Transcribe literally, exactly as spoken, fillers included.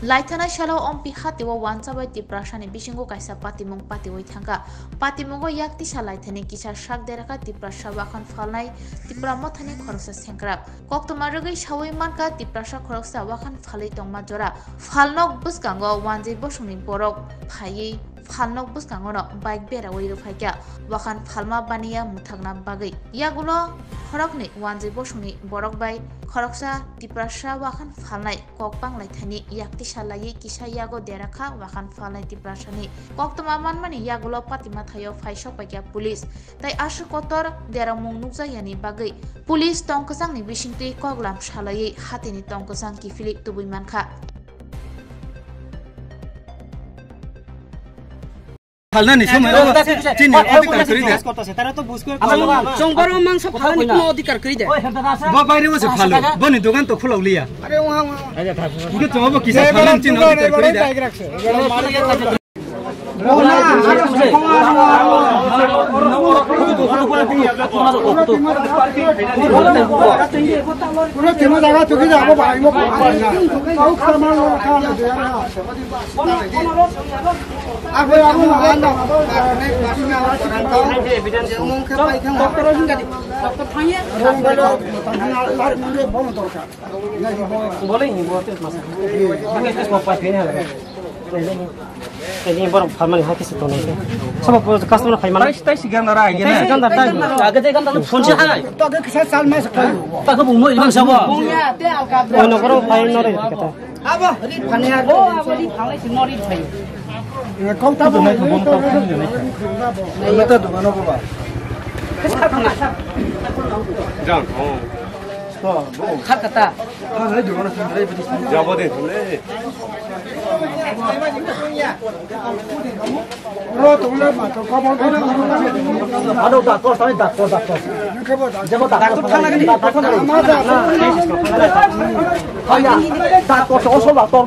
Laithanai salo Ompi hatio wansa bai Tiprasani bisingo kaisa patimung patiwi thangkha. Patimungo yak tisa laithani kisa sak derakha Tiprasa wakhan phalnai Tipra Mothani khoroksa sengkrak. Koktwma rwgwi sawi mankha Tiprasa khoroksa wakhan phalwi tongma jora. Phalnok bwskango wanjwi bosongni borok phaiwi phalnok bwskangono bike berawi rwphaikha wakhan phalma baniya mwthakna bagwi. Yagulo khoroknwi wanjwi bosongni borok bai khoroksa Tiprasa wakhan phalnai kok banglaithani yak tisa laiwi kisa yago derakha wakhan phalnai Tiprasani. Koktwma manmani yagulo patima thaio phai sokpaikha police. Tai aswk kotor deramung nukjakyani bagwi police tong kwchangni bisingtwi koklam salaiwi hatini tong kwchang kiphilwi tubui mankha. Phalnani somoi o chini odhikar kwrwi de. Chwng borok mangsa phalnani kuno odhikar kwrwi de. Bo baire o se phalo, boni dogan to khulok liya. Hwnkhe chwng bo kisa phalnani chini odhikar kwrwi de. Pura tema jaga tuki jaga bai mo kau kau sama lo kau na dia na. Aku aku mana? Mungkin pai kan. Dokter sini tadi. Dokter tanya. Boleh ini buat masa. Ini mau pas ini. Ini borok phalmani hai kisa tongo. Sobo customer phai mano. Tai tai sigan dara ai gene. Tai sigan dara tai. Age de ganda phone se hai. To age kisa sal mas khai. Ta ko bung mo imang sabo. Bung ya te alka. Ono borok phai no re kata. Abo ri phane ar. O abo ri phane si no ri phai. Kau ta bung mo to. Kau ta dukan ko ba. Kisa khana. Jang. Khakata. Jabo de thole. Ro thole ma to kobor. Ado doctor, tani doctor, doctor. Jabo doctor thangna ni, doctor thangna ni. Haya, doctor to osol doctor.